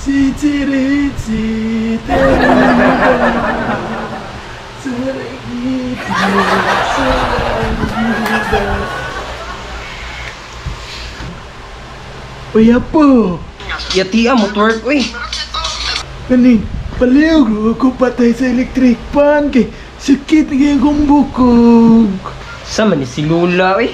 Si tiri si Uy, apo! Yati mo twerk uy. Kaning, paliw ko patay sa electric pan kay sakit na kayong bukog. Sama ni si Lula uy.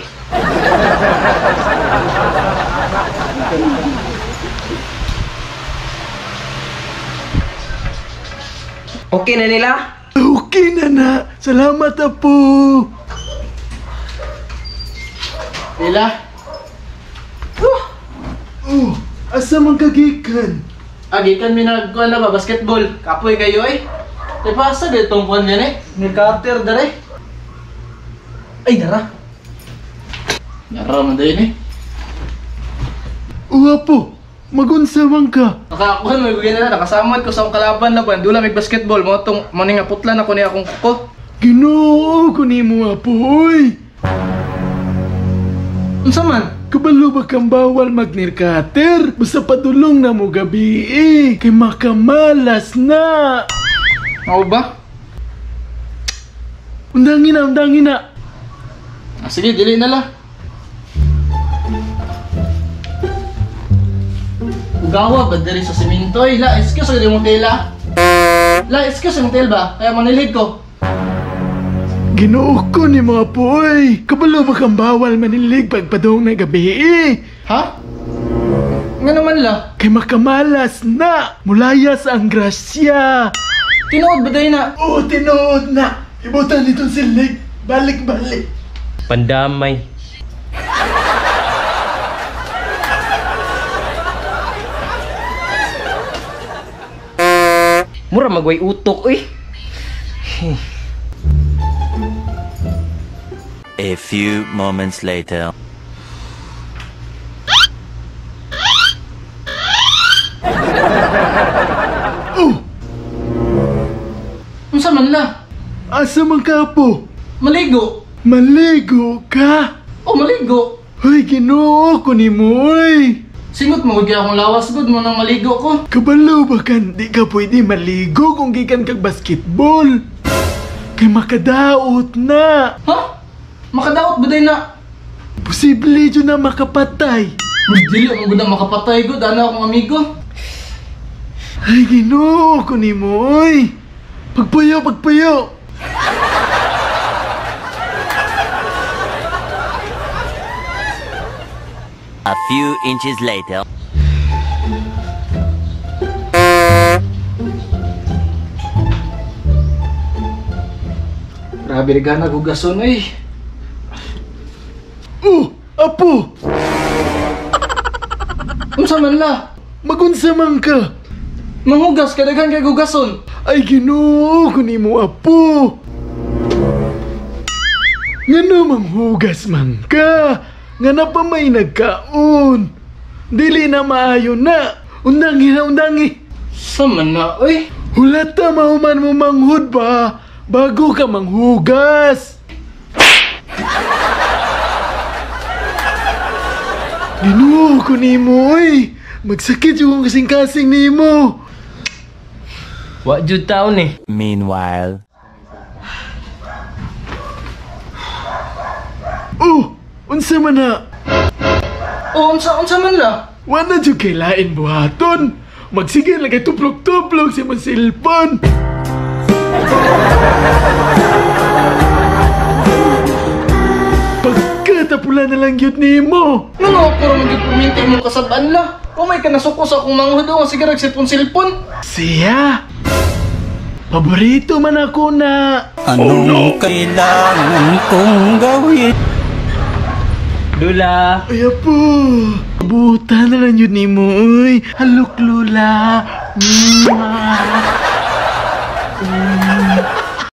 Okay na nila? Okay na na. Salamat, apo. Nila? Oh, asa man kagikan? Gikan mi nagkuan na ba basketball. Kapoy kayo eh. Tay pasa di tong kuan yan eh. Ni cutter dare. Ay dara. Dara man dayon eh. Oh, apo. Magunsa man ka. Nakakuan may bigay na nakasamad ko sa akong kalaban na ba. Dula mig basketball mo tong maning nga putlan ako ni akong kuko. Ginoo ko nimo, apo, oy. Unsa man? Kabalo ba kang bawal mag-nirkater? Basta padulong na mo gabi eh. Kay makamalas na. Mao ba? Undangin na, undangin na. Ah, sige, dili na la. Ugawa ba diri sa simento? Ay, la, excuse sa imong tela. La, excuse imong tela ba? Kaya manilhig ko. Ginoo ko ni mga poy. Kabalo ba kang bawal manilig pagpadong na gabi eh? Ha? Nga naman la? Kay makamalas na. Mulayas ang grasya. Tinuod ba dayo na? Oo, tinuod na. Ibutan nitong silig. Balik-balik. Pandamay. Mura magway utok uy. A few moments later. Oh! Unsa man la? Asa man ka po? Maligo. Maligo ka? Oh, maligo. Hoy, Ginoo ko nimo oy. Singot mo gud akong lawas gud mo nang maligo ko. Kabalo ba kan di ka pwede maligo kung gikan kag basketball? Kay makadaot na. Ha? Makadaot ba day na? Posible jud na makapatay. Dili man gud na makapatay gud ana akong amigo. Ay, Ginoo ko nimo oy. Pagpuyo, pagpuyo. A few inches later. Grabe rin gana hugason eh. Oh, apo. Unsa man la? Magunsa man ka? Manghugas ka daghan kay hugason. Ay, Ginoo ko nimo apo. Ngano manghugas man ka? Nga na pa may nagkaon. Dili na maayo na. Undangi na, undangi. Sa man na, oy. Hulata mahuman mo manghud ba? Bago ka manghugas. Ginoo ko nimo, oy. Magsakit yung kasing-kasing nimo. Wa jud taon eh. Meanwhile. Oh, unsa man na? Oh, unsa man la? Wa na jud kay lain buhaton. Magsige lang kay tuplok-tuplok sa imong cellphone. Pagkatapula na lang gyud nimo. Ngano ako ra man gyud puminti imong kasab-an la. Umay ka nasuko sa akong manghud nga sige rag cellphone-cellphone. Siya. Paborito man ako na. Anong kailangan kong gawin? Lula. Ay, apo. Buta na lang yun nimo, oy. Halok, Lula. Mwah.